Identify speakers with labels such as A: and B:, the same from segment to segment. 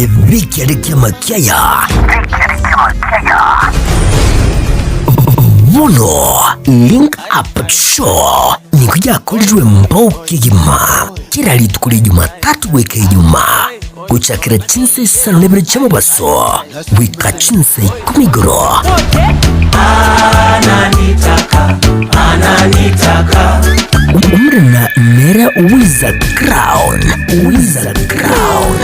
A: Abarai b'ekiare ki'amakiaya. Bono Link Up Show nigo yakorirwe mbao kegima kera rituko ria Jumatatu goika Ijumaa gochakera chinsa isano na ibere chi'omobaso goika chinsa ikomi igoro. Omorena nere Wiza Crown, Wiza Crown,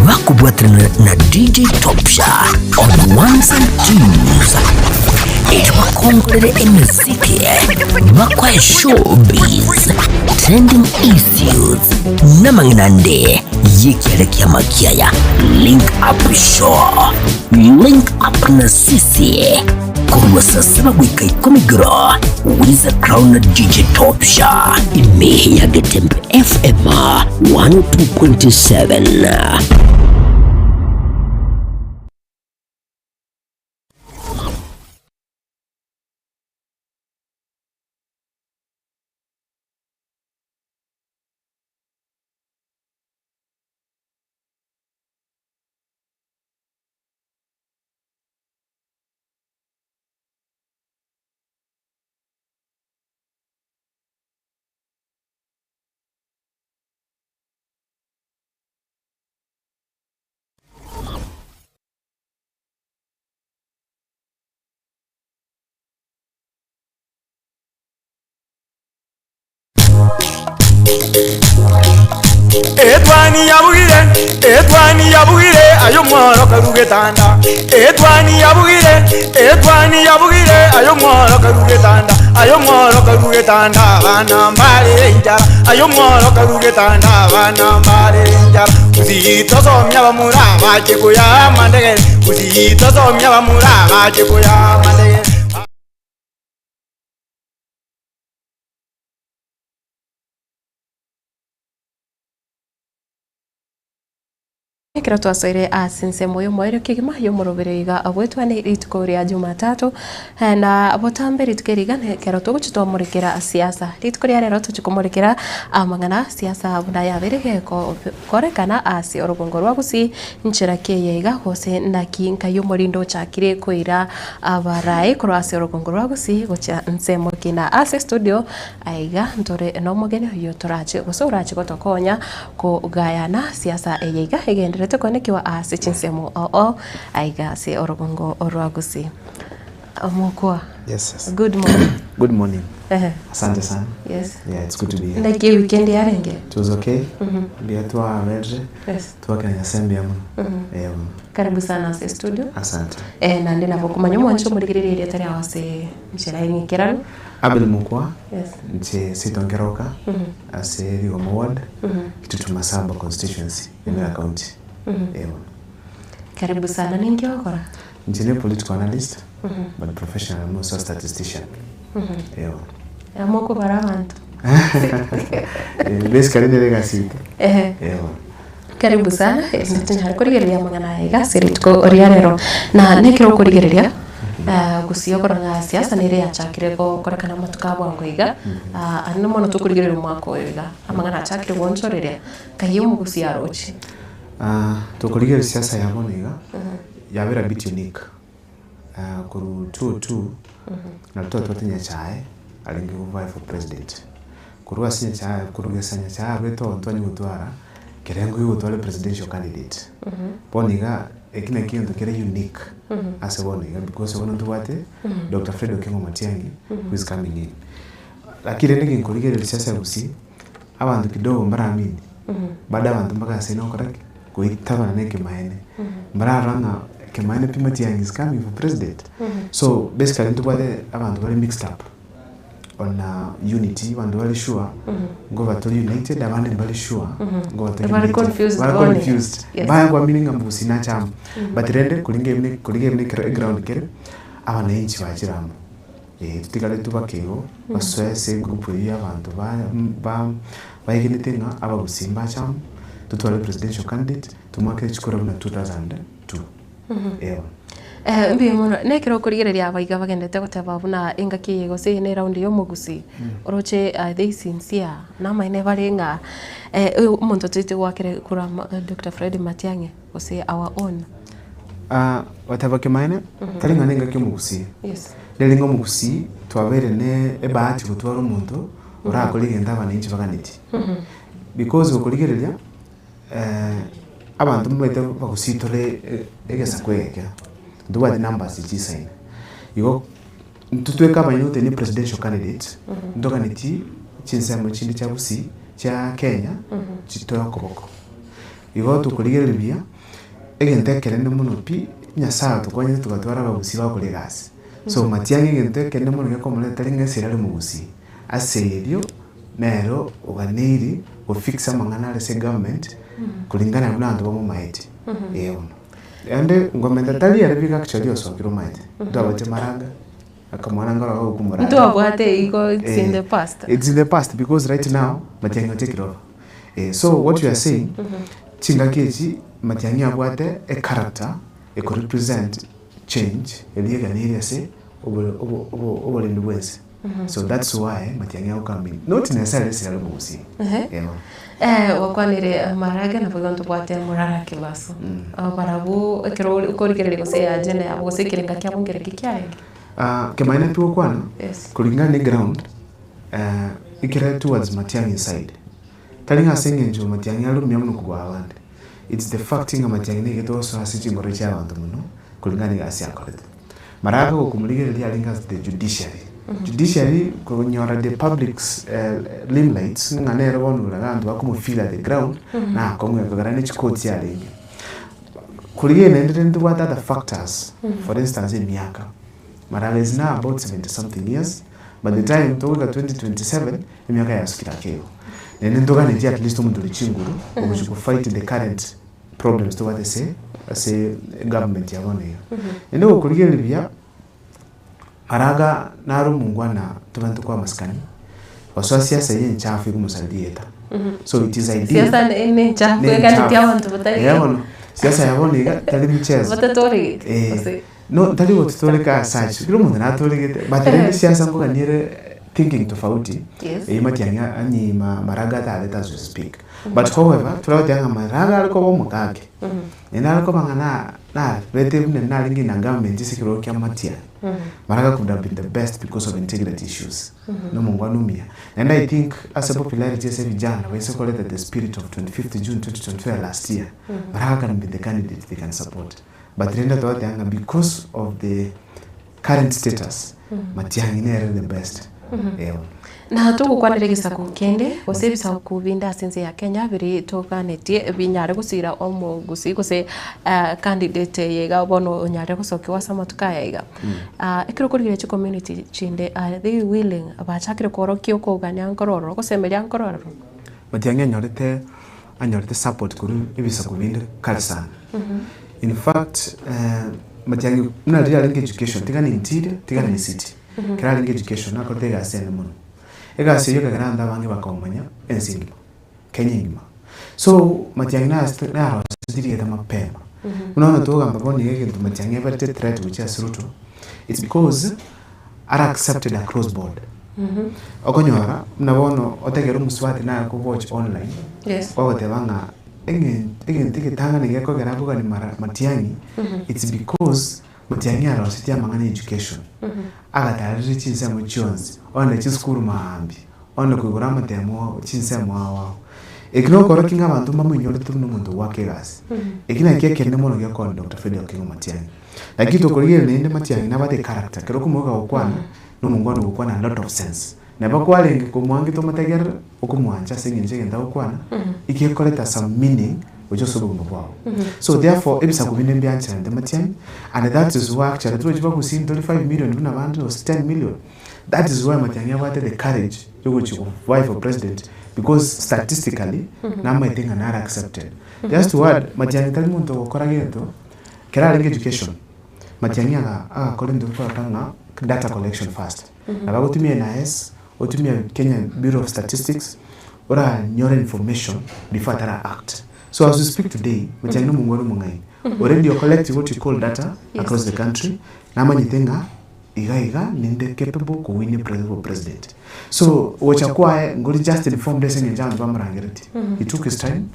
A: bakobwaterana na DJ Topsha on ones and twos. Erio bakongorere emesiki, bakoe showbiz, trending issues, namang'ina ande y'ekiare ki'amakiaya. Link Up Show, Link Up na sisi. Korwa saa saba goika ikomi igoro, Wiza Crown na DJ Topsha, ime ya Getembe FM 102.7.
B: Etwani yabugire, etwani yabugire, aye omworo karwa getanda. Etwani yabugire, etwani yabugire, aye omworo karwa getanda. Aye omworo karwa getanda, abana mbare enchara. Aye omworo karwa getanda, abana mbare enchara. Gusii tosomia abamura abache koya amandegere, gusii tosomia abamura abache koya amandegere.
C: Ekero twasoire ase ensemo y'omoerio kegima y'omorobere iga abwetwane rituko ria Jumatatu, na botambe rituko eri iga nekero togochia twamorekera siasa. Rituko ria rero tochia komorekera amang'ana siasa buna yabeire gekorekana ase orogongo rwa Gusii nchera ki eye iga gose naki nkai omorindo ochakire koira abarai korwa ase orogongo rwa Gusii gochia nsemo ki. Na ase estudio aiga ntore nomogeni oyio torache gose orache gotokonya Kogayana siasa eye iga egendererete koenekiwa ase chinsemo oo aiga ase orogongo rwa Gusii. Omokwa.
D: Yes, yes.
C: Good morning.
D: Good morning.
C: Ehe.
D: Asante sana.
C: Yes.
D: Yeah, it's good to be here.
C: Naki weekend yarenge?
D: It was okay. Mbuya twaberire.
C: Yes.
D: Twakira Nyasaye mbuya mono. Eh, bono.
C: Karibu sana ase studio.
D: Asante.
C: Eh, naende nabo okomanya omwancho omorigereria erieta riao ase enchera eng'ikeranu.
D: Abel Mokwa.
C: Yes.
D: Inche seito nkeroka ase Rigoma ward, Kitutu Masaba constituency, Nyamira county. Eh bono.
C: Karibu sana, ninki ogokora?
D: Inche ne political analyst but professionally I'm also a statistician. Eh bono.
C: Amo okobara abanto.
D: Eh, basically nere egasi yaito.
C: Ehe.
D: Eh bono.
C: Karibu sana, erinde tonyare korigereria amang'ana aya iga ase rituko ria rero. Na nekero okorigereria, gusii okora ng'a siasa nere yachakire gokorekana amatuko a bwango iga, aria mono tokorigereria omwaka oyo iga, amang'ana achakire goonchoreria, nkai omogusii aroche?
D: Tokorigereria siasa ya bono iga, yabera a bit unique. Korwa 202, nabo twatwate Nyachae arenge go vie for president. Korwa ase Nyachae, korwa gesa Nyachae abete oo ntwanye gotwara kerengo gigotwara presidential candidate. Bono iga eki nakio egento kere unique ase bono iga because bono ntobwate Doctor Fred Okengo Matiang'i who is coming in. Lakini rende ginkorigereria siasa ya Gusii, abanto kidogo mbaramini, bado abanto mpaka ase nokora ki? Goitabana na ekemaene. Mbararora ng'a ekemaene pi Matiang'i is coming for president. So basically ntobwate abanto bare mixed up on unity, abanto bare sure ngoba tori united, abande mbare sure ngoba tori
C: Bare
D: united.
C: confused
D: Bare
C: bono.
D: confused.
C: Yes.
D: Mbaya nkoamini ng'a mbusi nache amo. But rende koringa ebine korigia ebine ekero eground kere, abananchi bachire amo. Eh, totigare tobake igo, basoe ase egroup eyio ya abanto ba ba baegenete ng'a abagusii mbache amo, totware presidential candidate, tomoakere chikura buna 2002. Eeh bono.
C: Mbuya mono. Nekero okorigereria aba iga bagenderete goteba buna engaki eye gose eye ne round ya omogusii, oroche they sincere, namaene bare ng'a omonto otoete goakera kura Doctor Fred Matiang'i gose our own.
D: Goteba kimaene, tari ng'a nengaki omogusii.
C: Yes.
D: Nere ng'a omogusii twabeire ne ebahati gotwara omonto orakore egento abananchi baganetie. Because gokorigereria. Abanto mbaete bagositore egesaku egeke, ntobwati numbers chisaine. Igo intwe tweka abanyene goteba ne presidential candidate, ntoganeti chinsemo chinde chia gusii chia Kenya chitoe okoboko. Igo tokorigereria buya, egento ekenene mono pi, Nyasaye otokonyete togatwara abagusii bagokora egasi. So matiang'i egento ekenene mono gekomoreta tari ng'a ase ere are omogusii, ase erio. Nero oganeiri go fix amang'ana are ase egovernment kulingana buna abanto bamomaete. Ee bono. Naende ngomenta tari ere biga actually osokire omaete. Ntwabwate Maraga, akamwana nkoro gagokwa Muraga.
C: Ntwabwate igo it's in the past.
D: It's in the past because right now Matiang'i o take over. So what we are saying, chingaki echi Matiang'i abwate e character eko represent change eria eganeiri ase oborendi bwense. So that's why Matiang'i ago come in. Not necessarily ase are omogusii.
C: Ehe. Gwakwanire Maraga nabo igo ntobwate Morara Kibaso. Barabwo ekero okorigereria gose agenda yabo gose ekerenga kiabo nkereki kiarenge?
D: Kemaene pi gokwana,
C: Yes.
D: kulingana ne ground, ekere towards Matiang'i side, tari ng'a ase eng'encho Matiang'i are omuya mono kobua abande, it's the fact ng'a Matiang'i nigo togosoa ase chingoro chia abanto mono kulingana na egasi akorete. Maraga gokomorigereria arenge ase the judiciary. Judiciary konyora the public's limelights ng'a nere bono ore abanto bakomofeel at the ground na akong'u ekogera ne chicourt chiarenge. Korigereria naende rende ntobwate other factors for instance emiaka. Maraga is now about 70 something years by the time togoika 2027 emiaka yasukire ake igo. Naende ntoganetie at least omonto ore chinguru ogochi go fight the current problems tobwate ase ase egovernment ya bono iga. Naende gokorigereria buya, Maraga nare omongwana tobwenerete koa amasikani, gosoa siasa eye enchafu ekomosaria rieta. So it is ideal.
C: Siasa ne enchafu
D: Ne
C: eganetie
D: enchafu.
C: abanto batari
D: Eeh bono, siasa ya bono iga tari mchezo.
C: batatoregeti
D: Eh,
C: gose.
D: no tari gototoreka as such, kera omonto natoregete, but rende siasa nkogania ere thinking tofauti,
C: Yes.
D: eyio matiang'i anyi maraga atarete as we speak. But however, toragoteba ng'a maraga are koba omogake, naende are koba ng'a na nabete buna narenge in a government ase ekerogo kia matiang'i, maraga could have been the best because of integrity issues, na omongwana omuya. Naende I think ase popularity ase vijana baise koreta the spirit of 25th June 2025 last year, maraga can be the candidate they can support. But rende togoteba ng'a because of the current status, Matiang'i nere the best. Eeh.
C: Na togokwanera egesaku kende, gose ebisaku binde ase ense ya Kenya biria toganetie binyare gosira omogusii gose candidate eye iga bono onyare gosokiwa ase amatuko aya iga. Ekero okorigereria chicommunity chinde are they willing bachakire koorokia okogania nkoro ororo ogosemeria nkoro ororo?
D: Matiang'i anyorete anyorete support korwa ebisaku binde kare sana. In fact, matiang'i buna riria arenge education, tiga na interior, tiga na ecity, ekero arenge education nakorete egasi ende mono. Egasi eyio ekagera abanto abange bakomanya ense engima, Kenya engima. So, matiang'i nase naroseti rieta mapema. Buna bono togamba bono iga egento matiang'i aberete threat gochia ase Ruto, it's because are accepted across board. Okonyora buna bono otegere omosubati naye okowatch online,
C: Yes.
D: ogoteba ng'a egento egetang'ani gekogera akogani mara matiang'i, it's because matiang'i arosetie amang'ana ya education, agatarire chinsemo chionsi, onde chisukuru maambia, onde koigora amatemo chinsemo ao ao. Eki nokorokia ng'a abanto mbamoinyorete buna omonto ogoaka egasi. Eki nakio ekenene mono gekonya Doctor Fred Okengo Matiang'i. Lakini tokorigereria naende matiang'i nabwate echaracter, ekero okomoika gokwana, na omongwana ogokwana a lot of sense. Neba kwarenge komwangete omotegerere, okomwancha ase eng'encho egento agokwana, egekoreta some meaning gochia ase obogima bwao. So therefore, ebisaku binde mbiancherante matiang'i, and that is why actually torochi bagusii ntori 5 million buna abande gose 10 million, that is why matiang'i abwate the courage yogochia go vie for president because statistically, namaete ng'a nare accepted. Just to add, matiang'i tari monto ogokora gento, Ekero arenge education, Matiang'i aga agakora ebinto bikorokana ng'a data collection first. Nabo agotumia NIS, otumia Kenya Bureau of Statistics, oranyore information before atara act. So as we speak today, Matiang'i na omongwana omong'aini. Already o collecting what you call data across the country, namanyete ng'a iga iga ninde capable ko win a president. So gocha kwaye nkori just informed ase eng'encho abanto bamorangeretie. He took his time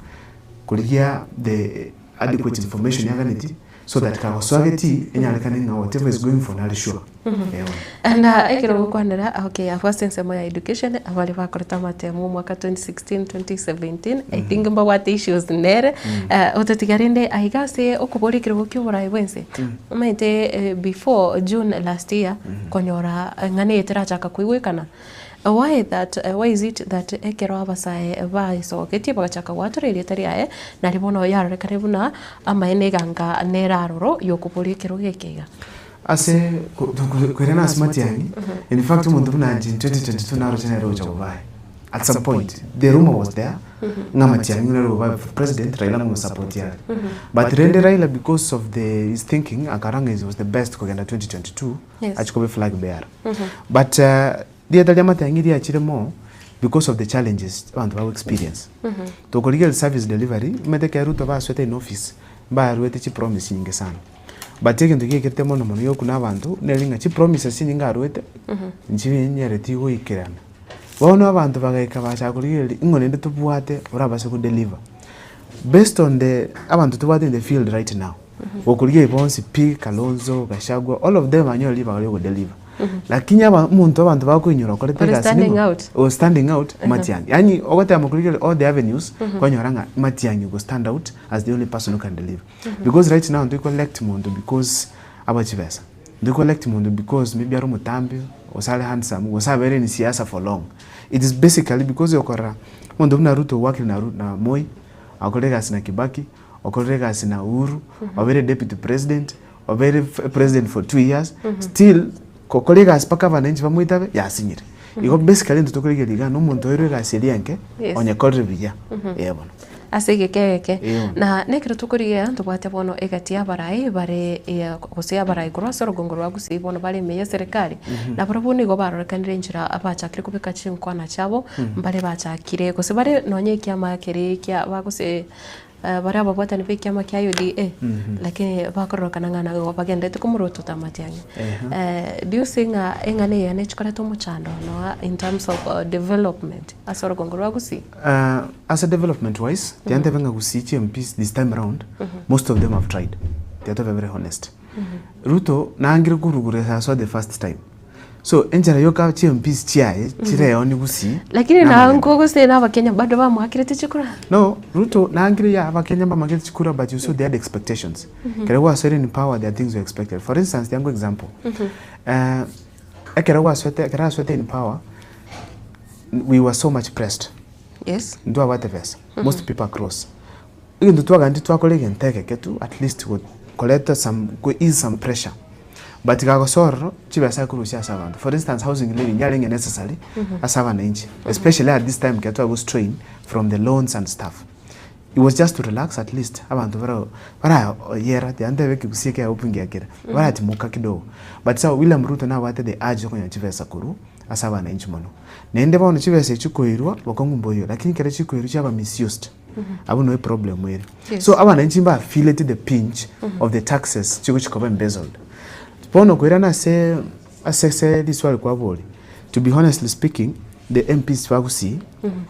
D: korigia the adequate information yaganeti so that kagosoa getii enyarekane ng'a whatever is going for nare sure. Eeh.
C: Na ekero ogokwanera okay abwo ase ensemo ya education abare bakorete amatemo omwaka 2016, 2017 I think mbabwate issues nere otatiga rende aiga ase okoboria ekerogo kia oborayi bwa ense omanyete before June last year konyora eng'ana eye terachaka koigwekana why that why is it that ekero abasae baesogetie bagachaka goatora erieta riaye nario bono yarorekane buna amaene eganga nere aroro yokoboria ekerogo eke iga.
D: Ase koirana ase matiang'i, in fact omonto buna inche in 2022 naroche nere ogocha kobaya at some point the rumour was there ng'a matiang'i nere ogoba for president Raila ngomosupport are but rende Raila because of the his thinking akarora ng'a he was the best kogenda 2022
C: Yes.
D: achie koba eflag bearer but rieta ria matiang'i riachire more because of the challenges abanto bago experience. Tokorigereria service delivery, omanyete ekero Ruto basoete in office mbaruete chipromise nyinge sana. But egento giakerete mono mono giokuna abanto neri ng'a chipromises chinyinge aruete, nchinyareti goikerana. Bono abanto bagaika bachaka korigereria ing'o naende tobwate orabase ko deliver. Based on the abanto tobwate in the field right now, gokorigereria bonsi pi, Kalonzo, Gachagua, all of them banyore ribaga ria ogodeliver. Lakini aba omonto abanto bakoinyora okorete
C: Ore
D: egasi
C: standing
D: ning'o?
C: out.
D: O standing out, Matiang'i. Yaani ogotema korigereria all the avenues, kwanyora ng'a Matiang'i go stand out as the only person who can deliver. Because right now ntoi collect monto because abwa chibesa, ntoi collect monto because maybe are omotambe, gose are handsome, gose abeire in siasa for long. It is basically because okorora omonto buna Ruto owakire na Ru na Moi, akorire egasi na Kibaki, okorire egasi na Uhuru, obeire deputy president, obeire president for 2 years, still gokora egasi mpaka abananchi bamoitabe, yasinyire. Igo basically intwe tokorigereria iga na omonto oirwe egasi eria enke,
C: Yes.
D: onye korire buya, eh bono.
C: Ase egeka egeke.
D: Eeh.
C: Na nekero tokorigereria ntobwate bono egati y'abarai bare gose abarai korwa ase orogongo rwa Gusii bono bare ime y'eserekari, nabarabwo nigo barorekanire enchera bachakire kobeka chinkwana chiabo, mbare bachakire gose bare nonye ekiama keria kia bagose bare ababwatani ba ekiama kia UDA, lakini bakororokana ng'a nabo bagenderete komorotota amatiang'i. Do you see ng'a eng'ana eye nechikoreta omochando noa in terms of development ase orogongo rwa Gusii?
D: Ase development wise, tiga ntebe ng'a Gusii chi MPs this time round, most of them have tried, tiga tobe very honest. Ruto nangire korugura esaswa the first time, so enchera yoka chi MPs chiaye chireoni Gusii,
C: Lakini
D: namagena.
C: nankwo gose na abakenya bado bamoakerete chikura?
D: No, Ruto nangire ya abakenya mbamakete chikura but you saw they had expectations. Ekero gwasoire in power there are things you expected. For instance, tiga nkoe example, ekero gwasoete ekero asoete in power, we were so much pressed.
C: Yes.
D: Ntwabwate besa, most people across. Egento twaganetie twakora egento egeke tu at least go koreta some go ease some pressure. But gagosoa ororo, chibesa akorusia ase abanto. For instance, housing levy yarenge necessary ase abananchi, especially at this time ekero twago strain from the loans and stuff. It was just to relax at least abanto bara baraoyera tiga ntebe ekegusii eke hope ngiakere, baratimoka kidogo. But sawa William Ruto nabwate the urge ya okonyora chibesa korwa ase abananchi mono. Naende bono chibesa echi chikoirwa bokong'u mboiyo, lakini ekero chikoirwa chiaba misused, abwo noo eproblem ere. So abananchi mba feeleti the pinch of the taxes chigochi koba embezzled. Bono koirana ase ase ase riswali kwaboria, to be honestly speaking, the MPs ba Gusii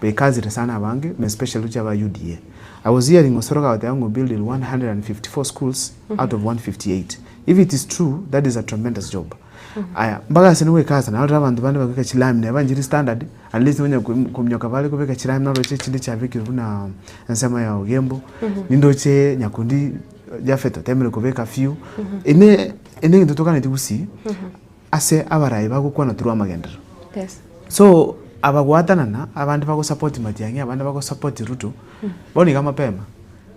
D: bekazire sana abange, especially gochia aba UDA. I was hearing Osoro agoteba ng'a obuildire 154 schools out of 158. If it is true, that is a tremendous job. Aya, mpaka ase nigoikasa narorire abanto bande bakobeka chilami neba nchiri standard, at least onye kominyoka bare kobeka chilami naroche chinde chiabekirwe buna ensemo ya Ogembo, nindoche nyakundi Japhet otemire kobeka few, ene ene egento toganeti gusii, ase abarai bagokwana through amagenderero.
C: Yes.
D: So, abagoatanana, abande bagosupport Matiang'i, abande bagosupport Ruto, bono iga mapema,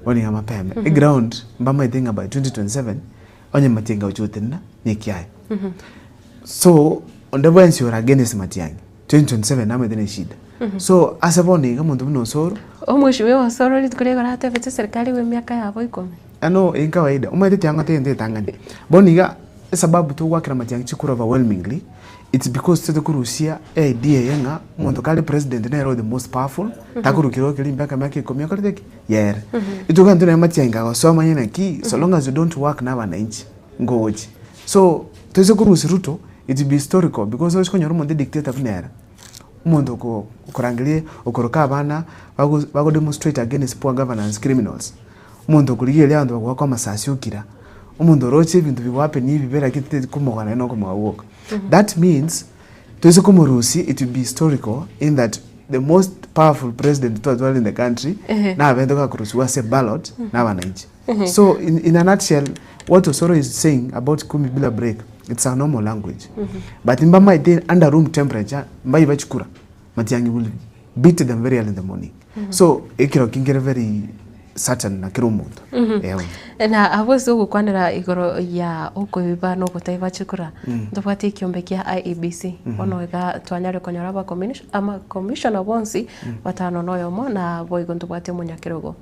D: bono iga mapema, eground mbamaete ng'a by 2027, onye Matiang'i agochia gotenena, nekiaye. So, onde bwensi ore against Matiang'i, 2027 namanyete ne eshida. So, ase bono iga omonto buna Osoro,
C: Omweshimiwa Osoro rituko riaye aratebete serikali bwe emiaka yabo ikomi.
D: Ano in kawaida, omanyete tiang'o tari egento getang'ani. Bono iga, esababu togoakera Matiang'i chikura overwhelmingly, It's because tote korusia eidea eye ng'a omonto kare president nere ore the most powerful, takorwa kerogo keria mpaka emiaka ikomi akorete ki? Yere. Ituko intwe nere matiang'i kagosoma onye naki, so long as you don't work na abananchi, ngochi. So, toise korusia Ruto, it will be historical because oche konyora omonto edictator buna ere, omonto oko okorangeria okoroka abana bago bago demonstrate against poor governance criminals, omonto okorigereria abanto bagoakwa amasasi okira, omonto oroche ebinto bigohappen ebibe lakini titeti komogoa naende nokomoa gwoka. That means toise komorusia it will be historical in that the most powerful president twatware in the country nabente gakorusiwa ase ballot na abananchi. So in, in a nutshell what Osoro is saying about kumi bila break it's a normal language but mbamaete under room temperature mbayi bachikura Matiang'i will beat them very early in the morning so ekero kinkere very certain na kera omonto eeh.
C: Na abwo ase ogokwanera igoro ya okoiba na ogotaiba chikura, ntobwate ekiombe kia IEBC, bono iga twanyare konyora abakominish amacommissioner bonsi batano na oyomo, na boigo ntobwate omonyakerogo.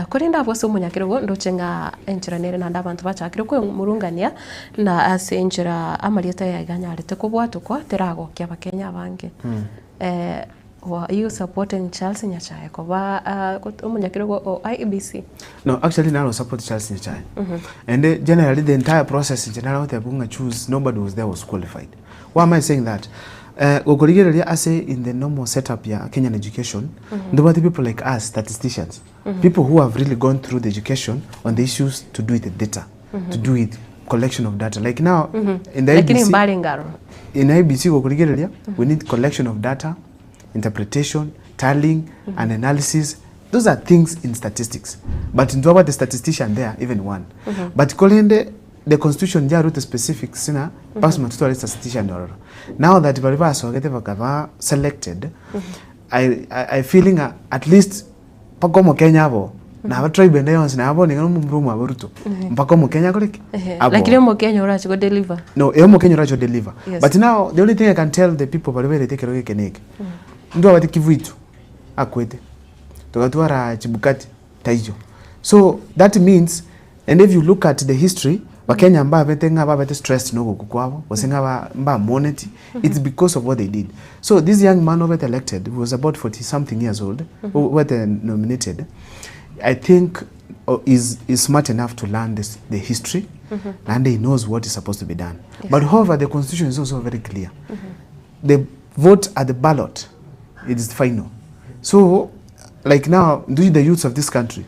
C: Korende abwo ase omonyakerogo ndoche ng'a enchera nere naende abanto bachakire kwemurungania, na ase enchera amarieta aye iga anyarete kobwatokwa teragokia abakenya abange. Were you supporting Charles Nyachae koba omonyakerogo o IEBC?
D: No, actually naro support Charles Nyachae. And generally the entire process inche nare goteba ng'a choose nobody was there was qualified. Why am I saying that? Gokorigereria ase in the normal setup ya Kenyan education, ntobwate people like us statisticians, people who have really gone through the education on the issues to do with the data, to do with collection of data. Like now, in the
C: Lakini
D: IEBC,
C: mbarenge aroro.
D: in IEBC gokorigereria, we need collection of data, interpretation, tallying, and analysis. Those are things in statistics. But ntwabwate statistician there, even one. But korende, the constitution yarwete specifics ng'a lasima totware statistician ororo. Now that baria basogete bakaba selected, I, I, I feel ng'a at least mpaka omokenya abo naba tribe ende yonsi naba bono iga nomomura omwabo Ruto mpaka omokenya akore ki? Abo.
C: Lakini omokenya orache go deliver.
D: No, eh omokenya orache deliver.
C: Yes.
D: But now the only thing I can tell the people baria bairete ekerogo eke neke, ntwabate Kivuitu akwete, togatwara Chebukati taiyo. So that means and if you look at the history, Bakenya mbabete ng'a babete stressed na ogokwa kwabo, gose ng'a ba mbamoneti, it's because of what they did. So this young man obete elected, he was about 40 something years old, obete nominated, I think is, is smart enough to learn this, the history, naende he knows what is supposed to be done. But however, the constitution is also very clear. The vote at the ballot, it is final. So, like now, do the youths of this country,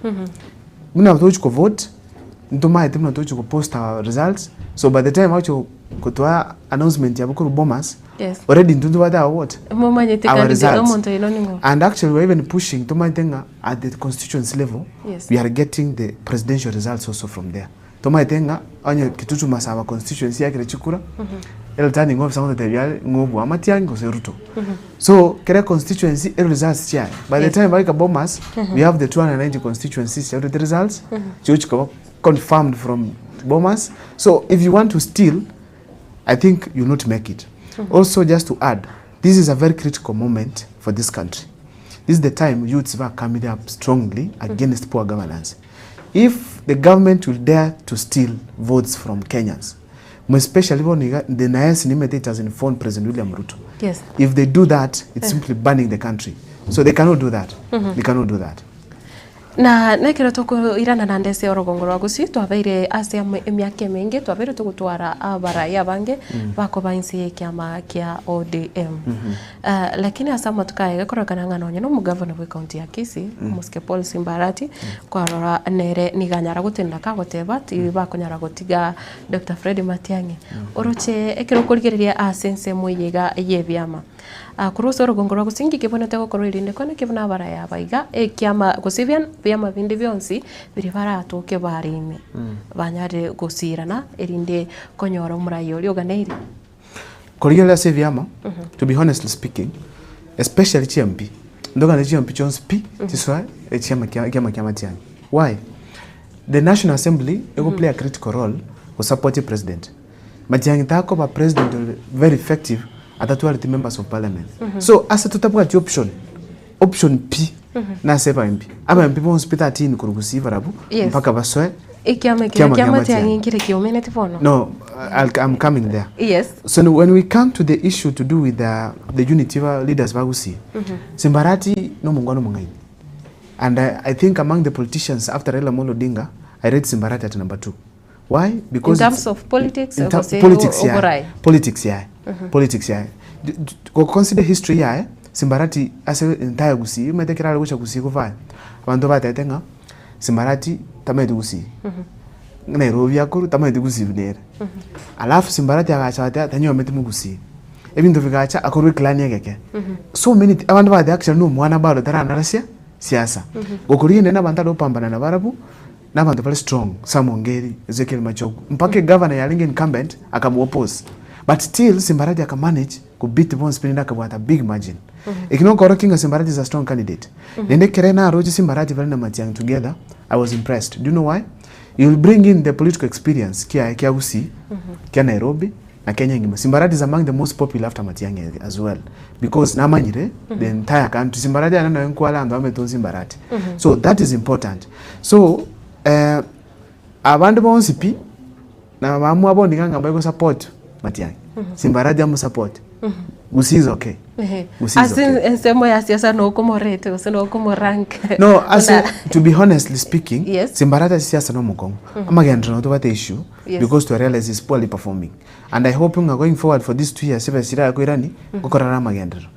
D: buna tochi ko vote, ntomaete buna tochi ko post our results, so by the time acho kotoa announcement yabo korwa Bomas,
C: Yes.
D: already intwe ntobwate our what?
C: Momanyete
D: Our
C: candidate
D: results.
C: omonto oino ning'o?
D: And actually we're even pushing tomaete ng'a at the constituency level,
C: Yes.
D: we are getting the presidential results also from there. Tomaete ng'a onye Kitutu Masaba constituency yakire chikura, ereturning officer agototebia are ng'a obua Matiang'i gose Ruto. So kera econstituency ere results chiaye. By the
C: Yes.
D: time baika Bomas, we have the 290 constituencies chiarurete results, chigochi koba confirmed from Bomas. So if you want to steal, I think you'll not make it. Also just to add, this is a very critical moment for this country. This is the time youths are coming up strongly against poor governance. If the government will dare to steal votes from Kenyans, more especially bono iga, the NAS nimete it has informed President William Ruto.
C: Yes.
D: If they do that, it's simply burning the country. So they cannot do that. They cannot do that.
C: Na nekero tokoirana naende ase orogongo rwa Gusii twabeire ase emiaka emenge twabeire togotwara abarai abange bakoba inse y'ekiama kia ODM. Lakini ase amatuko aya egekororekana ng'a nonye na omogavana bwe county ya Kisii omosike Paul Simba Arati kwarora nere nigo anyara gotenena kagoteba tibakonyara gotiga Doctor Fred Matiang'i. Oroche ekero okorigereria ase ensemo eye iga y'ebiama. Korwa ase orogongo rwa gose inki kebwenerete gokorwa erinde kwane ki buna abaraya aba iga ekiama gose ebiama binde bionsi biria baratoke bare ime banyare gosirana erinde konyora omorai oria oganeire.
D: Korigereria ase ebiama, to be honestly speaking, especially chi MP, ndogane chi MP chionsi pi chisoe echiama kia ekiama kia Matiang'i. Why? The National Assembly ego play a critical role go support president. Matiang'i takoba president ore very effective atatwareti members of parliament. So ase totabwati option, option pi nase aba MP. Aba MP bonsi pi 13 korwa gusii barabwo
C: Yes.
D: mpaka basoe.
C: Ekiama ekio
D: Kiama
C: kia
D: kia
C: Matiang'i
D: Matiang'i.
C: nkere kiomeneti bono?
D: No, I'll, I'm coming there.
C: Yes.
D: So now when we come to the issue to do with the, the unity ba leaders ba Gusii, Simbarati no omongwana omong'aini. And I, I think among the politicians after Raila Amolo Odinga, I rate Simbarati at number two. Why? Because
C: In terms
D: it's-
C: of politics,
D: in ter-
C: gose
D: politics yaye.
C: oborai?
D: Politics yaye. Politics yaye. D- d- Go consider history yaye, Simbarati ase entire Gusii, omanyete ekero are gocha Gusii kobaya, abanto batebete ng'a Simbarati tamanyeti Gusii. Nairobi akorwa tamanyeti Gusii buna ere. Alafu Simbarati agacha agateba tanyuometi mogusii. Ebinto bigacha akorwa eclan egeke. So many thi- abanto bagateba actually na omwana bado taranara sia siasa. Gokoria ende na abanto are gopambana nabarabwo, na abanto bare strong, Sam Ongeri, Ezekiel Machogu, mpaka egavana yarenge incumbent akamoopose. But still Simbarati akamanage kobeat bonsi pi naende akabwata big margin. Eki nokorokia ng'a Simbarati is a strong candidate. Naende ekere naroche Simbarati bare na Matiang'i together, I was impressed. Do you know why? He will bring in the political experience kiaye kia Gusii, kia Nairobi, na Kenya engima. Simbarati is among the most popular after Matiang'i as well because namanyire the entire country. Simbarati aye noyo nkware abanto bamanyete onsi Simbarati. So that is important. So eh, abande bonsi pi na bamwa bono iga ng'a mbae support Matiang'i. Simbarati amosupport. Gusii is okay.
C: Ehe.
D: Gusii is
C: Ase
D: okay.
C: ensemo ya siasa nokomorete gose nokomorank
D: No, ase to be honestly speaking,
C: Yes.
D: Simbarati ase siasa na omokong'u. Amagenderero nabo tobwate issue
C: Yes.
D: because to realize is poorly performing. And I hope ng'a going forward for these 2 years chibesa chiria akoirani, ngokorara amagenderero.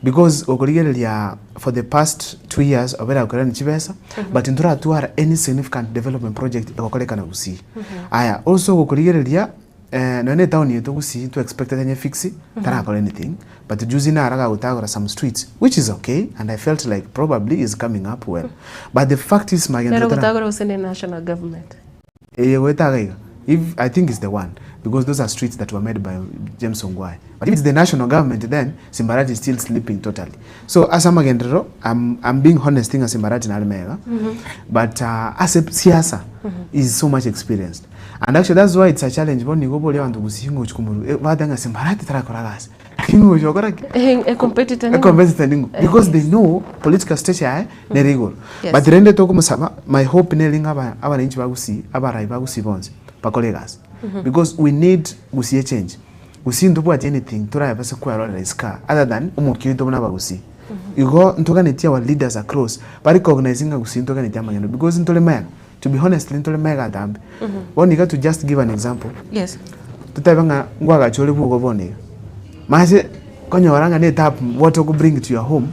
D: Because okorigereria for the past 2 years obere akoirani chibesa, but ntoratwara any significant development project egokorekana Gusii. Aya, also gokorigereria nonya na etown yaito Gusii to expected enye fix, tarakora anything, but juzi naro agagotagora some streets, which is okay and I felt like probably is coming up well. But the fact is
C: Nere
D: magenderero tara
C: ogotagora gose ne national government?
D: Eye goeta iga iga. If I think it's the one because those are streets that were made by James Ongwae. But if it's the national government then Simbarati is still sleeping totally. So ase amagenderero I'm, I'm being honest ng'a Simbarati nare mega but ase siasa is so much experienced. And actually that's why it's a challenge bono nigo oboria abanto gusii ng'a ochia komorwa bateba ng'a Simbarati tarakora gasi. Lakini ngochia gokora ki?
C: A competitor
D: A
C: ning'o?
D: competitor ning'o? Because they know political stature yaye nere igoro.
C: Yes.
D: But rende tokomosaba, my hope nere ng'a aba abananchi ba Gusii, abarai ba Gusii bonsi, bakore egasi. Because we need Gusii echange. Gusii ntobwati anything torabase kwerorera isiko aa other than omokia oito buna abagusii. Igo ntoganetie our leaders across, ba recognize ng'a Gusii ntoganetie amang'ana because ntore magega, to be honestly ntore magega atambe. Bono iga to just give an example,
C: Yes.
D: totebe ng'a ngwagacha ore bwogo bono iga, mache konyora ng'a na etap what oko bring to your home,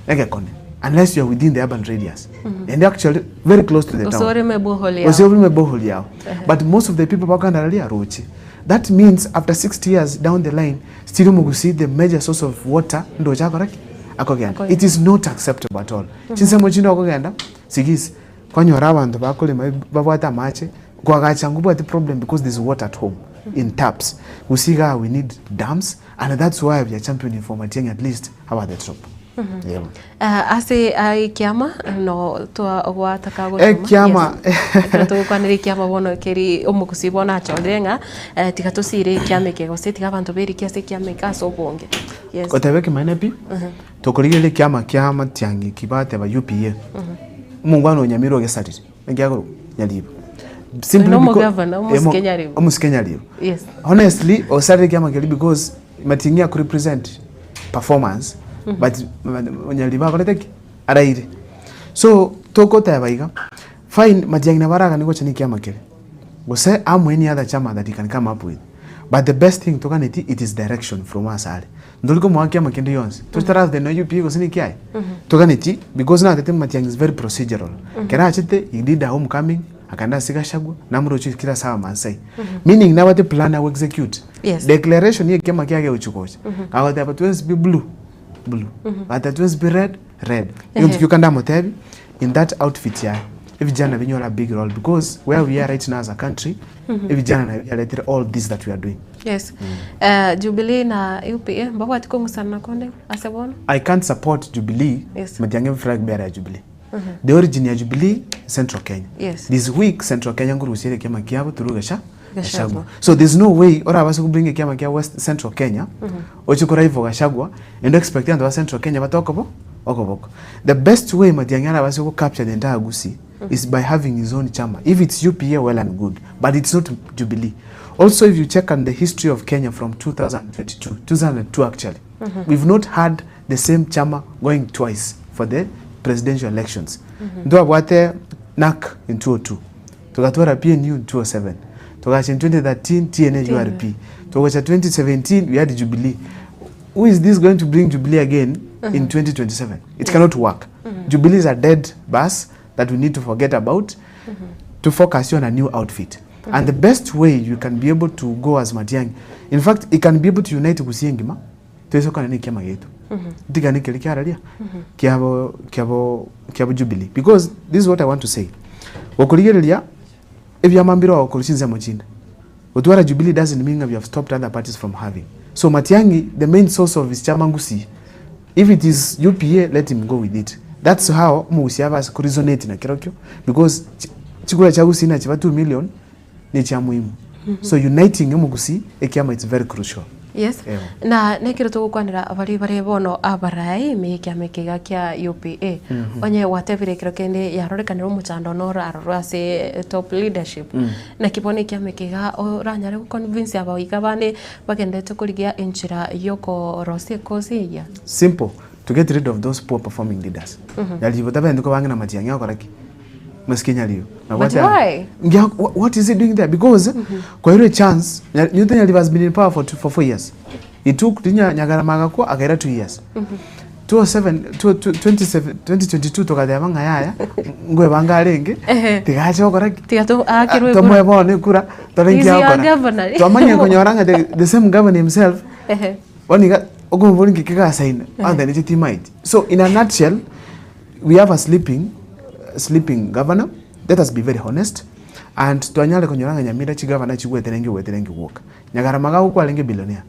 D: egekone unless you are within the urban radius and actually very close to the
C: Gose
D: town.
C: oreme borehole
D: Gose
C: yao.
D: orime borehole yao. But most of the people bakogenda riria roche. That means after 60 years down the line, still omogusii the major source of water ndoche akora ki? Akogenda.
C: Akogenda.
D: It is not acceptable at all. Chinsemo chinde okogenda, sigisi, Kwanyora abanto bakorema babwate amache, koagacha ngobwate problem because there's water at home in taps. Gose igaa we need dams and that's why we are championing for Matiang'i at least abe at the top. Yebo.
C: Ah, ase ah, ekiama no twagwataka gotoma
D: Ekiama.
C: Yes. Ekero togokwanera ekiama bono keri omogusii bono achorire ng'a eh, tiga tosire ekiama eke gose tiga abanto berike ase ekiama eke ase obonge. Yes.
D: Goteba ekemanyererio pi, tokorigereria ekiama kia Matiang'i eki bateba UPA. Omongwana o Nyamira ogesarire, naki akorokwa? Nyaribo. Simply
C: Oyo
D: because-
C: nomogavana, omosike Nyaribo.
D: Omosike Nyaribo.
C: Yes.
D: Honestly, osarire ekiama keria because Matiang'i akorepresent performance, but Nyaribo akorete ki? Araire. So, togoteba iga, fine Matiang'i nabo araganie gocha na ekiama keria, gose amo any other chama that he can come up with. But the best thing toganetie it is direction from ase are. Ntori komoa kiama kende gionsi. Tochitarabe na UPA gose neki aye. Toganetie because natete Matiang'i is very procedural. Kera achete he did a home coming, akaenda ase Gachagua, namoroche kera ase Abamaasai. Meaning nabwate plan ago execute.
C: Yes.
D: Declaration ya ekiama kiaye gegochi gocha. Agoteba twensi pi blue, blue. Agoteba twensi pi red, red. Egento kioka ndamotebie, in that outfit yaye, evijana binyore a big role because where we are right now as a country, evijana nabio biaretire all this that we are doing.
C: Yes. Eh, Jubilee na UPA mbabwati kong'usana konde ase bono?
D: I can't support Jubilee
C: Yes.
D: matiang'i flag bearer ya Jubilee. The origin ya Jubilee Central Kenya.
C: Yes.
D: This week Central Kenya nkorusia ere ekiama kiabo through Gasha
C: Gachagua.
D: Gachagua. So there's no way orabase kobring ekiama kia West Central Kenya oche koraivo Gachagua and expect abanto ba Central Kenya batoke bo okoboko. The best way Matiang'i arabase go capture the entire Gusii. is by having his own chama. If it's UPA well and good, but it's not Jubilee. Also if you check on the history of Kenya from 2022, 2002 actually, we've not had the same chama going twice for the presidential elections. Ntwabwate NARC in 2002, togatwara PNU in 2007, togacha in 2013 TNA URP, togocha 2017 we had Jubilee. Who is this going to bring Jubilee again in 2027? It cannot work. Jubilee is a dead bus that we need to forget about to focus on a new outfit. And the best way you can be able to go as Matiang'i, in fact, he can be able to unite Gusii engima, toisokana na ekiama gieto. Ntigane keria kiararia kiabo kiabo kiabo Jubilee. Because this is what I want to say. Gokorigereria ebiama mbire oo korwa chinsemo chinde. Gotwara Jubilee doesn't mean that we have stopped other parties from having. So Matiang'i, the main source of his chama Gusii, if it is UPA, let him go with it. That's how Omogusii abase koresonate na kerokio because chikura chia Gusii nachiba 2 million ne chia muhimu. So uniting Omogusii ekiama it's very crucial.
C: Yes.
D: Ewa.
C: Na nekero togokwanera baria bare bono abarai ime ekiama eke iga kia UPA. Onye gwatebire ekero kende yarorekanire omochando noro aroro ase top leadership. Naki bono ekiama eke iga oranyare goconvince abaiga bande bagenderete korigia enchera yokorosia ekosi eyia?
D: Simple, to get rid of those poor performing leaders. Nyaribo tabendi koba ng'a Matiang'i agokora ki? Mosike Nyaribo.
C: But why?
D: Ngia, what is he doing there? Because kwairwe chance, Newton Nyaribo has been in power for, two, for 4 years. He took Rinya Nyagarama agakwa akaira 2 years. 207, 27, 2022 togateba ng'a yaya ngwebanga arenge tigache gokora ki?
C: Tiga tu akerwe
D: Ah, tomoe bono ekura tore
C: He's
D: nki
C: your
D: agokora.
C: governor.
D: Twamanya konyora ng'a the same governor himself bono iga okomobori nki kegasaina ante niche timaeti. So in a nutshell we have a sleeping governor, let us be very honest and twanyare konyora ng'a Nyamira chigavana chigweterenge gweterenge gwoka. Nyagarama gagokwa arenge billionaire.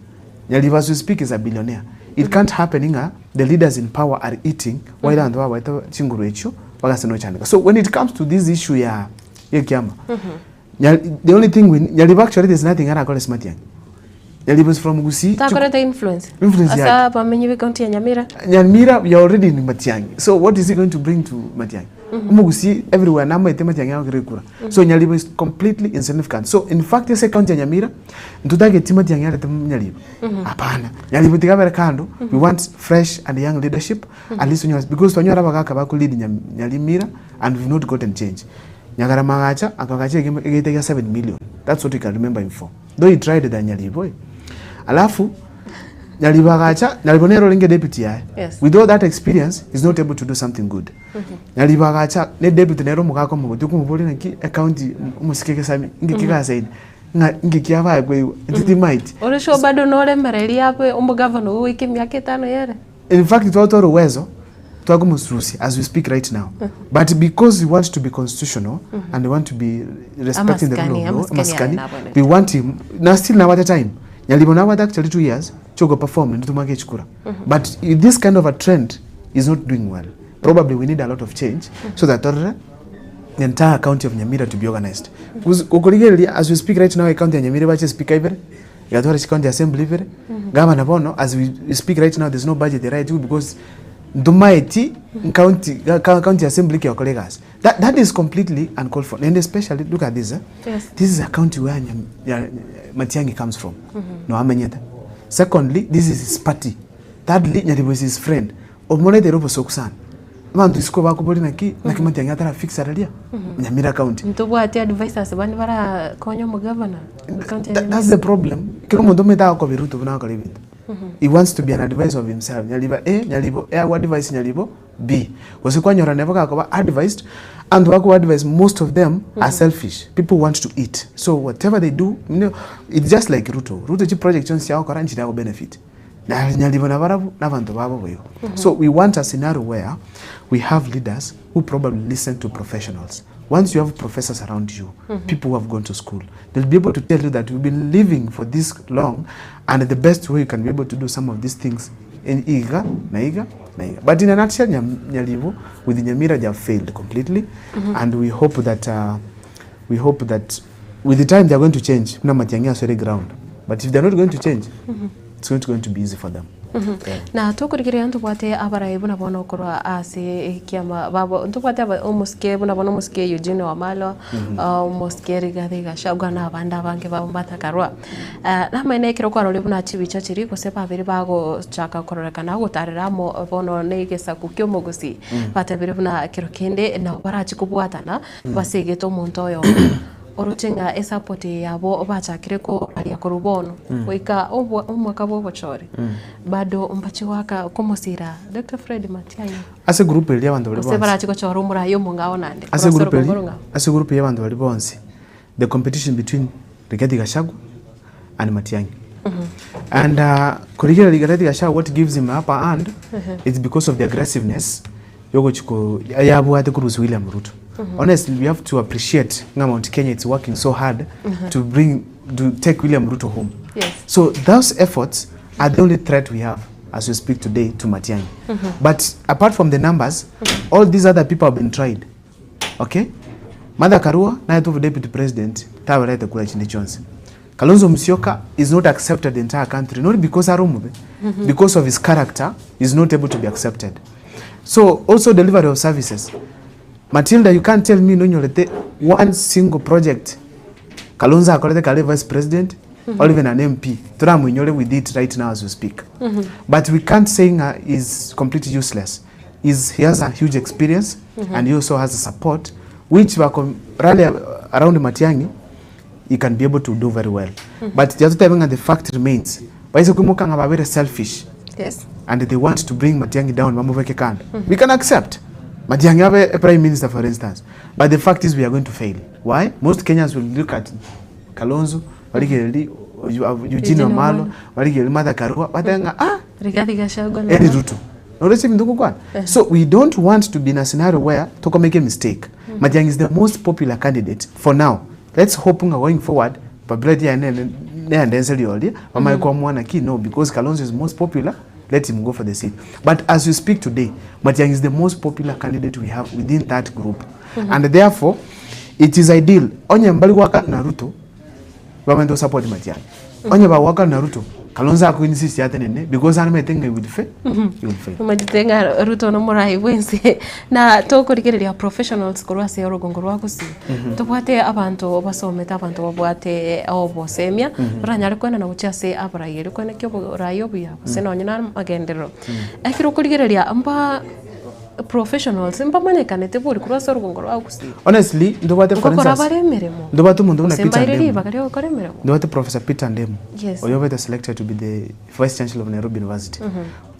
D: Nyaribo as we speak is a billionaire. It can't happen ng'a the leaders in power are eating while abanto babaete chinguru echio bagase nochandeka. So when it comes to this issue ya ekiama, the only thing we Nyaribo actually there's nothing arakore ase Matiang'i. Nyaribo is from Gusii.
C: Takorete influence.
D: Influence
C: Ase
D: yake.
C: abamenyi be county ya Nyamira.
D: Nyamira we are already in Matiang'i. So what is he going to bring to Matiang'i? Omogusii everywhere namaete Matiang'i agokera ekura. So Nyaribo is completely insignificant. So in fact ase county ya Nyamira ntotageti Matiang'i arete Nyaribo. Hapana. Nyaribo tiga abere kando. We want fresh and young leadership. At least onyore because twanyora abagaka bakolead Nyarimira and we've not gotten change. Nyagarama agacha akagacha egeita gia 7 million. That's what we can remember him for. Though he tried than Nyaribo. Alafu Nyaribo agacha, Nyaribo nere orenge deputy yaye.
C: Yes.
D: With all that experience, he's not able to do something good. Nyaribo agacha, ne deputy nere omogaka omogotu okomoboria naki ecounty omosike gesami, inki kegasaini, ng'a inki kiabaye koigwa, intwe timaeti.
C: Ore sure bado noremereria abe omogavana ogo goika emiaka etano yere?
D: In fact, twatwara uwezo twakomosusia as we speak right now. But because we want to be constitutional and we want to be respecting the rule of law,
C: Amasikani, amasikani
D: amasikani,
C: nabonete.
D: we want him now still now at a time. Nyaribo now actually 2 years choko perform and tumake chikura. But if this kind of a trend is not doing well. Probably we need a lot of change so that the entire county of Nyamira to be organized. Kukurigereria as we speak right now county ya Nyamira bache speaker ibere gatwara county assembly ibere gavana bono as we speak right now there's no budget right because ndumaeti county county assembly kyokora egasi. That is completely uncalled for. And especially look at this.
C: Yes.
D: This is a county where Matiang'i comes from. No amenyete. Secondly, this is his party. Thirdly, Nyaribo is his friend. Omorete robo sokusana. Abantu isiko bakobori naki naki Matiang'i atara fix araria Nyamira county.
C: Ntobwate advisors bande barakonya omogavana county ya
D: That's the problem. Kero omonto omanyete agokobia Ruto buna agokora ebinto. He wants to be an advisor of himself. Nyaribo A, Nyaribo A agwa advice Nyaribo B. Gose kwanyora nabo gakoba advised and bakuba advised most of them are selfish. People want to eat. So whatever they do, you know, it's just like Ruto. Ruto chi project chonsi agokora nchire ago benefit. Na Nyaribo na barabu na banto babo boigo. So we want a scenario where we have leaders who probably listen to professionals. Once you have professors around you, people who have gone to school, they'll be able to tell you that we've been living for this long and the best way you can be able to do some of these things in iga na iga na iga. But in a nutshell, Nyaribo with Nyamira they have failed completely, and we hope that with the time they are going to change. Na Matiang'i aswere ground, but if they are not going to change, It's not going to be easy for them. Yeah.
C: Na tokorigereria ntobwate abarai buna bono korwa ase ekiama babo ntobwate aba omosike buna bono omosike Eugene Wamalwa, omosike Rigathi Gachagua na abande abange babo mbatakarwa. Namaene ekero kwarorire buna chibicha chiria gose babere bagochaka kororekana gotarera amo bono na egesaku kia omogusii, batebire buna kero kende nabo barachi kobwatana basegete omonto oyomo. Oroche ng'a esapoti eye yabo bachakire koraria korwa bono goika omwaka bw'obochore, bado mbache goaka komosira Doctor Fred Matiang'i.
D: Ase group eria abanto baria
C: Gose
D: bonsi.
C: barache gochora omoraia omong'ao naende
D: Ase
C: korwa ase
D: group
C: orogongo
D: eria,
C: orong'ao.
D: ase group ya abanto baria bonsi, the competition between Rigathi Gachagua and Matiang'i. And korigereria Rigathi Gachagua what gives him upper hand, it's because of the aggressiveness yogochi ko yabwate korusia William Ruto. Honestly we have to appreciate ng'a Mount Kenya it's working so hard to bring to take William Ruto home.
C: Yes.
D: So those efforts are the only threat we have as we speak today to Matiang'i. But apart from the numbers, all these other people have been tried. Okay? Martha Karua naye to deputy president tabarete kura chinde chionsi. Kalonzo Musyoka is not accepted the entire country not because are omobe because of his character is not able to be accepted. So also delivery of services. Matilda you can't tell me nonyorete one single project Kalonzo akorete kare vice president or even an MP toramoinyore with it right now as we speak. But we can't say ng'a is completely useless. Is he has a huge experience and he also has a support which bako rally around Matiang'i he can be able to do very well. But tiga totebe ng'a the fact remains baise koimoka ng'a babere selfish
C: Yes.
D: and they want to bring Matiang'i down bamobeke kando. We can accept Matiang'i abe a prime minister for instance but the fact is we are going to fail. Why? Most Kenyans will look at Kalonzo, barigererie Eugene
C: Eugene
D: Wamalwa,
C: Wamalwa.
D: barigererie Martha Karua batebe ng'a ah
C: Rigathi Gachagua
D: Eri
C: naro.
D: Ruto. Noroche ebinto ngokwana? So we don't want to be in a scenario where toko make a mistake. Matiang'i is the most popular candidate for now. Let's hope ng'a going forward popularity yaye nene neyende ense rioria bamanye koamua naki no because Kalonzo is most popular let him go for the seat. But as we speak today Matiang'i is the most popular candidate we have within that group and therefore it is ideal onye mbari goakana na Ruto bamanyete gosupport Matiang'i. Onye bagoakana na Ruto Kalonzo ako insist atenene because aremete ng'a he will fail, he will fail.
C: Omanyete ng'a Ruto nomorai bwense na tokorigereria professionals korwa ase orogongo rwa Gusii, tobwate abanto basomete abanto babwate obosemia, baranyare koenana gochia ase abarai erio koenekia oborai obuya gose nonye na amagenderero. Ekero okorigereria mba professionals mbamanyekanete bori korwa ase orogongo rwa Gusii.
D: Honestly, ntobwate for
C: Ngokora
D: instance,
C: bare emeremo,
D: ntobwate omonto buna
C: gose
D: Peter
C: mbaire
D: Ndemu.
C: ribaga ria gokora emeremo.
D: Ntobwate Professor Peter Ndemu,
C: Yes.
D: oyo obete selected to be the Vice Chancellor of Nairobi University.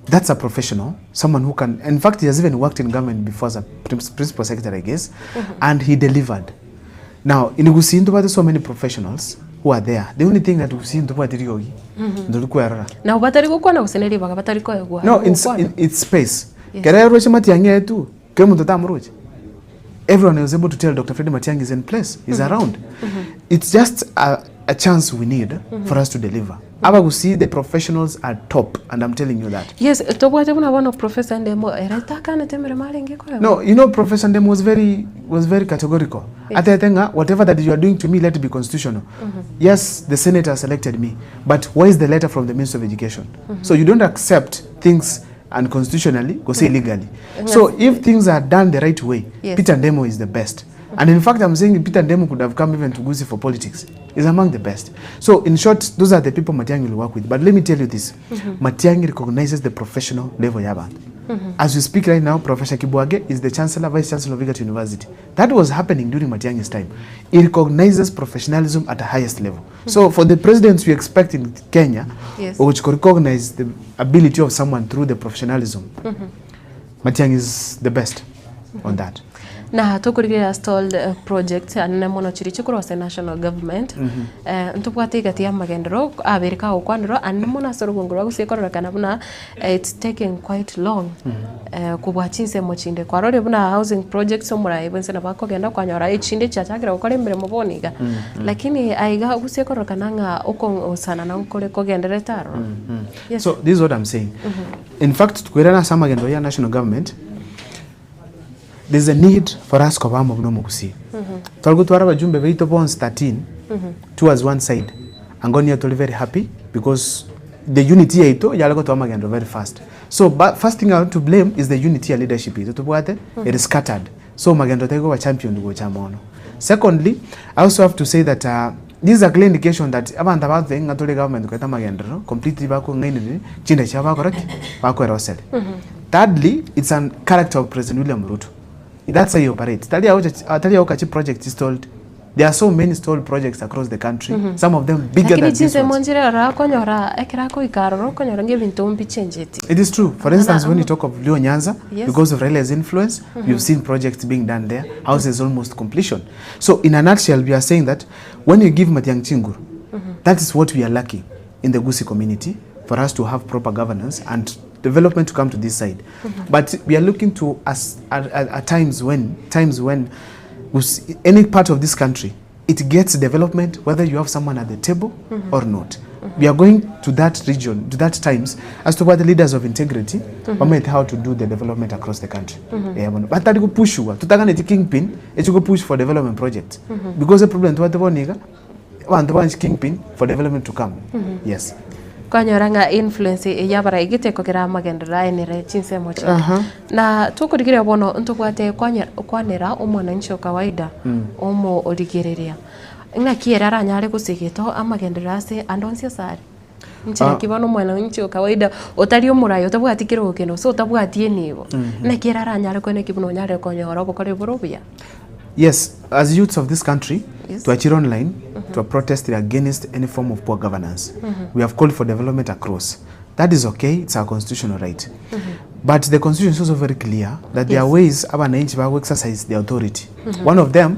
D: That's a professional, someone who can, in fact he has even worked in government before as a principal secretary I guess, and he delivered. Now, in Gusii ntobwate so many professionals who are there. The only thing that Gusii ntobwate riogi, ntori kwerora.
C: Nabo batari gokwana gose ne ribaga batari koegwa
D: No, in,
C: gokwana.
D: in, it's space.
C: Yes.
D: Kere roche Matiang'i aye tu, kera omonto tamoroche. Everyone was able to tell Doctor Freddy Matiang'i is in place, is around. It's just a, a chance we need for us to deliver. Abagusii, the professionals are top, and I'm telling you that.
C: Yes, tobwate buna bono Professor Ndemo ere takanete emeremo arenge koegwa.
D: No, you know Professor Ndemo was very, was very categorical.
C: Yes.
D: Atete ng'a whatever that you are doing to me, let it be constitutional. Yes, the Senate has selected me, but where is the letter from the Minister of Education? So you don't accept things unconstitutionally, gose illegally. So if things are done the right way,
C: Yes.
D: Peter Ndemo is the best. And in fact, I'm saying Peter Ndemo could have come even to Gusii for politics. He's among the best. So in short, those are the people Matiang'i will work with. But let me tell you this. Matiang'i recognizes the professional level y'abantu. As we speak right now, Professor Kibwage is the Chancellor, Vice Chancellor of Egerton University. That was happening during Matiang'i's time. He recognizes professionalism at the highest level. So for the presidents we expect in Kenya,
C: Yes.
D: which could recognize the ability of someone through the professionalism, Matiang'i is the best on that.
C: Na tokorigereria stalled projects anene mono chiria chikorwa ase national government, ntobwate egati y'amagenderero abere kagokwanerwa anene mono ase orogongo rwa gusii kororekana buna it's taking quite long kobua chinsemo chinde. Kwarorire buna housing projects omoraia bwense nabo akogenda kwanyora echinde chiachakire gokora emeremo bono iga. Lakini aiga gusii kororekana ng'a okong'usana nkore kogendererete aroro. Yes.
D: So this is what I'm saying. In fact, tukwirana ase amagenderero ya national government, there's a need for us koba amo buna omogusii. Twari gotwara abajumbe baito bonsi 13 towards one side, ango niyo tori very happy because the unity yaito yare gotoa amagendo very fast. So ba first thing I want to blame is the unity ya leadership yaito tobwate ere scattered. So magendo tari koba championed gocha mono. Secondly, I also have to say that this is a clear indication that abanto aba batotebia ng'a tore government koreta amagenderero completely bakong'ainereria chinda chiabo bakora ki? Bakoeroseri. Thirdly, it's an character of President William Ruto. That's how he operates. Tari agocha tari agoka chiproject stalled. There are so many stalled projects across the country, some of them bigger
C: Lakini
D: than these
C: chinsemo
D: ones.
C: nchire ororo okonyora ekero akoika aroro okonyora ng'a ebinto mbichenjetie.
D: It is true. For
C: Amang'ana
D: instance, when you
C: amo.
D: talk of Luo Nyanza,
C: Yes.
D: because of Raila's influence, you've seen projects being done there, houses almost completion. So in a nutshell, we are saying that when you give Matiang'i Chinguru, that is what we are lacking in the Gusii community for us to have proper governance and development to come to this side. But we are looking to us at, at, at times when times when Gusii, any part of this country it gets development whether you have someone at the table or not. We are going to that region, to that times as to what the leaders of integrity bamaete how to do the development across the country. Eh, bono batari gopushwa totaganeti kingpin echi go push for development projects because the problem twabate bono iga abanto banchi kingpin for development to come. Yes.
C: Kwanyora ng'a influence eye y'abarai tekogera amagenderero aenere chinsemo chinde.
D: Aha.
C: Na tokorigereria bono ntobwate kwanya kwanera omwananchi o kawaida omo origereria ng'aki ere aranyare gosegeto amagenderero ase ande onsi ase are. Inche
D: Ah.
C: naki bono omwananchi o kawaida otari omorai otabwati kerogo kende gose otabwati enibo, naki ere aranyare koeneki buna onyarire konyora obokori bore obuya.
D: Yes, as youths of this country,
C: Yes.
D: twachire online, twa protested against any form of poor governance. We have called for development across. That is okay, it's our constitutional right. But the constitution is also very clear that there are
C: Yes.
D: ways abananchi bago exercise the authority. One of them,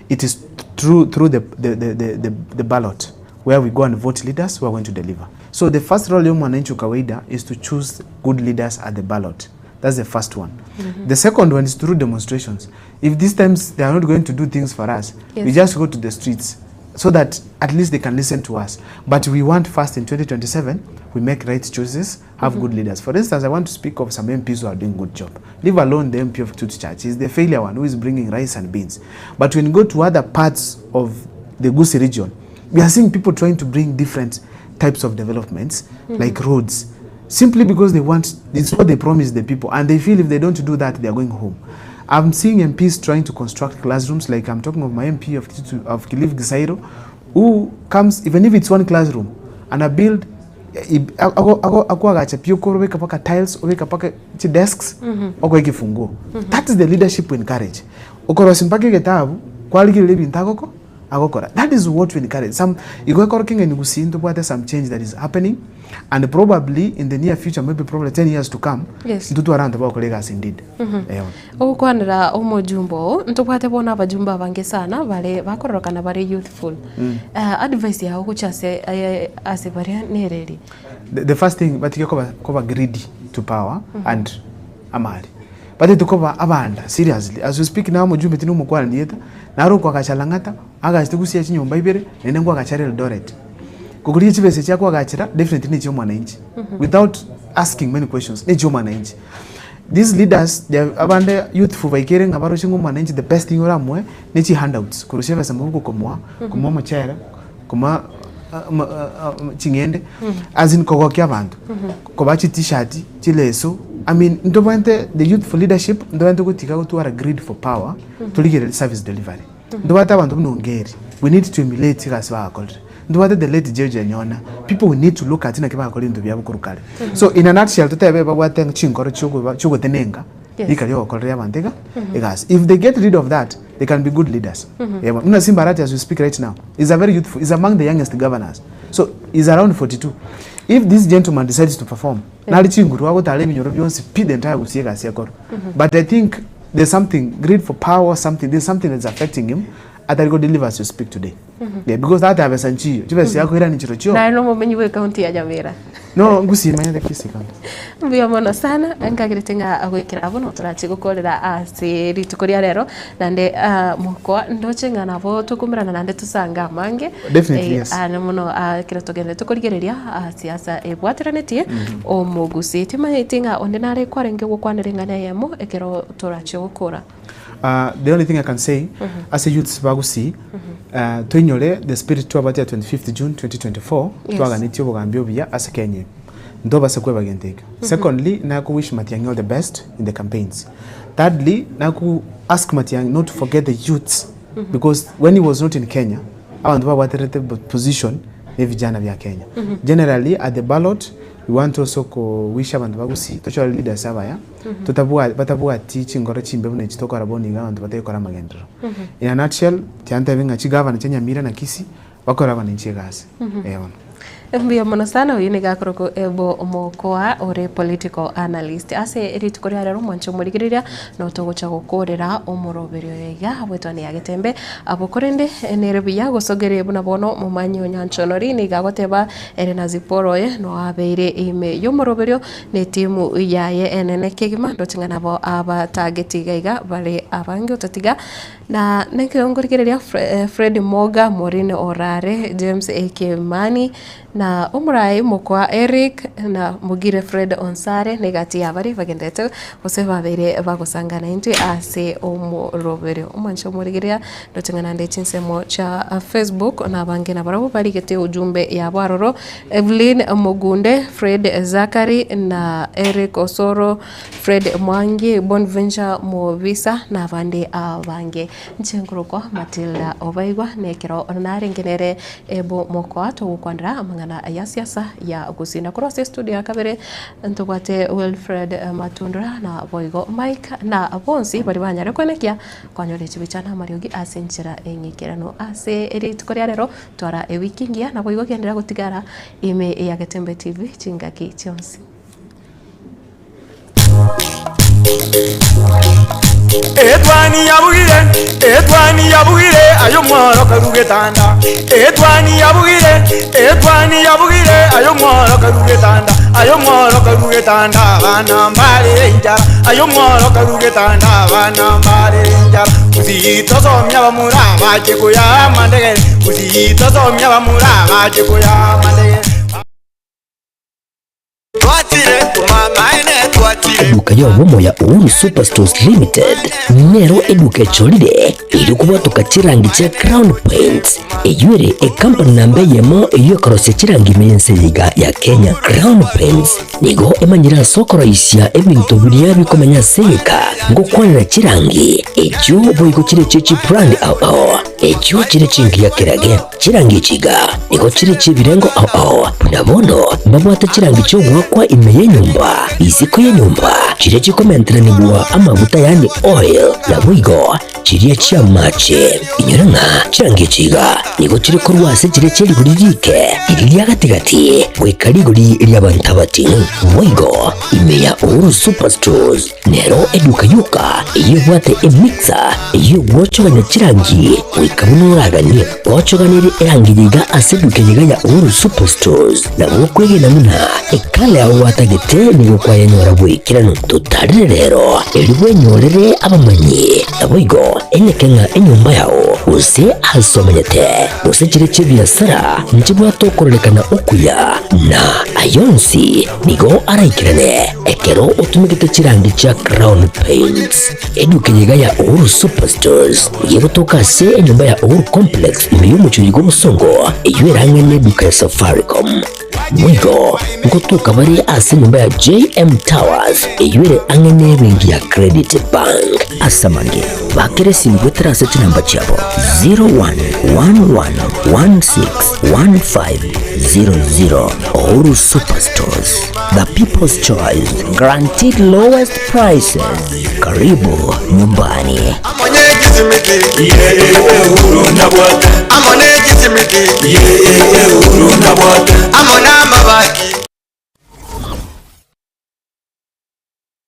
D: it is through, through the, the, the, the, the, the ballot where we go and vote leaders who are going to deliver. So the first role ya mwananchi wa kawaida is to choose good leaders at the ballot. That's the first one. The second one is through demonstrations. If these times they are not going to do things for us, we
C: Yes.
D: just go to the streets so that at least they can listen to us. But we want first in 2027, we make right choices, have good leaders. For instance, I want to speak of some MPs who are doing good job. Leave alone the MP of Kitutu Church. He's the failure one who is bringing rice and beans. But when you go to other parts of the Gusii region, we are seeing people trying to bring different types of developments, like roads, simply because they want, it's what they promised the people, and they feel if they don't do that, they are going home. I'm seeing MPs trying to construct classrooms, like I'm talking of my MP of, Kitutu, of Kilifi Gisairo, who comes, even if it's one classroom, and I build akwagacha pi okorobeka paka tiles obeka paka chi desks okoa ekifunguo. That is the leadership we encourage. Okorosia mpaka egetabu kwarigereria ebinto agoko agokora. That is what we encourage. Some igo ekoro keng'eni gusii ntobwate some change that is happening and probably in the near future maybe probably 10 years to come
C: Yes.
D: ntotware abanto bagokora egasi indeed. Eeh.
C: Ogokwanera omojumbe oo, ntobwate bono abajumbe abange sana bare bakororokana bare youthful. Advice yao gochia ase ase baria nere eri?
D: The, the first thing batige koba koba greedy to power and amari. Batete koba abanda seriously as we speak now omojumbe tindi omokwana rieta naro okoagacha Lang'ata agachete gusii chinyomba ibere naende nkoagachare Eldoret. Kokoria chibesa echi akoagachera definitely ne chia omwananchi without asking many questions ne chia omwananchi. These leaders they are abande youthful baikere ng'a baroche ng'a omwananchi the best thing oramoe ne chi handouts korusia ebesa mobuko komoa, komoa omochere, komoa ching'ende as in kogokia abanto, kobaa chi t-shirt, chileso, I mean ntobwate the youthful leadership ntobwate gotiga gotwara greed for power torigererie service delivery. Ntobwate abanto buna Ongeri, we need to emulate egasi bagakorire. Ntobwate the late George Anyona, people we need to look at naki bagakorire ebinto biabo korwa kare. So in a nutshell totebe babwate chinkoro chiokoba chiogotenenka
C: Yes.
D: rika riogokorera abanto iga egasi. If they get rid of that, they can be good leaders. Eh, buna Simba Arati as we speak right now, is a very youthful, is among the youngest governors. So is around 42. If this gentleman decides to perform, nare chinguru agotara ebinyoro bionsi pi the entire Gusii egasi ekorwe. But I think there's something, greed for power, something, there's something that's affecting him atari go deliver as you speak today. Yeah, because that abesa nchiyo, chibesa chiakoirani chirochio.
C: Naye nomomenyi bwe county ya Nyamira.
D: No, Gusii manyete Kisii county.
C: Mbuya mono sana, nkagerete ng'a goikera abwo no torache gokorera ase rituko ria rero, naende ah, mokoa ndoche ng'a nabo tokomerana naende tosange amange.
D: Definitely,
C: Eh,
D: yes.
C: ah, na mono ah, ekero togenderete korigereria ah, siasa ebwateranetie omogusii. Timanyeti ng'a onde nare kwarenge gokwanera eng'ana eyemo ekero torache gokora.
D: Uh, the only thing I can say ase youths ba Gusii. Toinyore the spirit twabwate ya 25th June 2024,
C: Yes.
D: twaganetie obogambi obuya ase Kenya ime. Ntobase kweba gento ekio. Secondly, nako wish Matiang'i all the best in the campaigns. Thirdly, naku ask Matiang'i not to forget the youths because when he was not in Kenya, abanto babwaterete position ne vijana bia Kenya. Generally at the ballot, we want also ko wish abanto ba Gusii tochore leaders abaya, totabwa batabwati chingoro chimbe buna echi tokora bono iga abanto batari amagenderero. In a nutshell, tiga ntebe ng'a chigavana chia Nyamira na Kisii, bakore abananchi egasi, eh bono.
C: Mbuya mono sana oyio nigo akorokwa Ebo Omokoa ore political analyst. Ase rituko ria rero omwanche omorigereria notogocha gokorera omoroberi oyo iga abwetwane ya Getembe abwo korende nere buya gosogeria buna bono momanyi o Nyanchonori nigo agoteba ere na Zipporah oye no abeire ime yomoroberio na etimu yaye enene kegima ndoche ng'a nabo abatageti iga iga bare abange otatiga Na nekero nkorigereria Fred Moga, Maureen Orare, James Kimani, na omorai mokwa Eric, na Mogire Fred Onsare, na egati ya baria bagenderete gose babeire bagosangana intwe ase omoroberi. Omwancha omorigereria ndoche ng'a naende chinsemo chia Facebook na abange nabarabwo barigete ujumbe yabo aroro, Evelyn Mogunde, Fred Zachary, na Eric Osoro. Fred Mwangi, Bonventure Mobisa na abande abange. Inche nkorokwa Matilda Obaigwa na ekero narenge nere Ebo Mokoa togokwanera amang'ana ya siasa ya Gusii. Na korwa ase estudio ya kabere ntobwate Wilfred Matundura na boigo Mike na bonsi baria banyare koenekia kwanyora chibicha na amariogi ase enchera eng'ikeranu. Ase rituko ria rero twara ewiki engiya naboigo genderera gotigara ime ya Getembe TV chingaki chionsi.
B: Etwani yabugire, etwani yabugire, aye omworo karue getanda. Etwani yabugire, etwani yabugire, aye omworo karue getanda. Aye omworo karue getanda, abana mbare enchara. Aye omworo karue getanda, abana mbare enchara. Gusii tosomia abamura abache koyaa amandegere, Gusii tosomia abamura abache koyaa amandegere.
A: Eduka y'obomo ya Uhuru Superstores Limited nero eduka echorire erio kobwatoka chirangi chia Crown Paints, eyio ere ekampani namba eyemo eyio ekorosia chirangi ime y'ense eye iga ya Kenya. Crown Paints nigo emanyire ase okoroisia ebinto biria bikomenya ase egeka ngokwanera chirangi echio boigo chire echie chibrand ao ao echio chire chingiya kerage. Chirangi echi iga nigo chire chi'ebirengo ao ao, buna bono mbabwate chirangi chi'ogoakwa ime y'enyomba, isiko y'enyomba, chiria chikomenteranigwa amaguta yaani oil, naboigo chiria chi'amache. Inyora ng'a chirangi echi iga nigo chire korwa ase chiria chie rigori riike, riria ria gati-gati, goika rigori ri'abanto abating'u. Boigo ime ya Uhuru Superstores Nero eduka yoka eyio ebwate emixer eyio egwochogania chirangi goika buna oraganie. Gwochoganirie erangi yiga ase eduka eyio ya Uhuru Superstores, nabo okwegena buna ekala yao gwatagete nigo kwayenyora bw'ekeranu. Totarire rero erio bwenyorere abamanyi, naboigo enyeke ng'a enyomba yao gose ase omenyete gose chire chi'ebiasara nchibwate okororekana okuya, na ayonsi nigo araikerane. Ekero otumegete chirangi chia Crown Paints, eduka eye iga ya Uhuru Superstores nigo egotoka ase enyomba ya Uhuru Complex ime y'omochie oyo bw'obosongo, eyio erang'e neduka ya Safaricom. Boigo ngotoka bare ase enyomba ya JM Towers eyio ere ang'e nebenki ya Credit Bank. Ase amange, bakera esimi goetera ase chinamba chiabo 0111161500. Uhuru Superstores. The People's Choice, guaranteed lowest prices. Karibu nyumbani.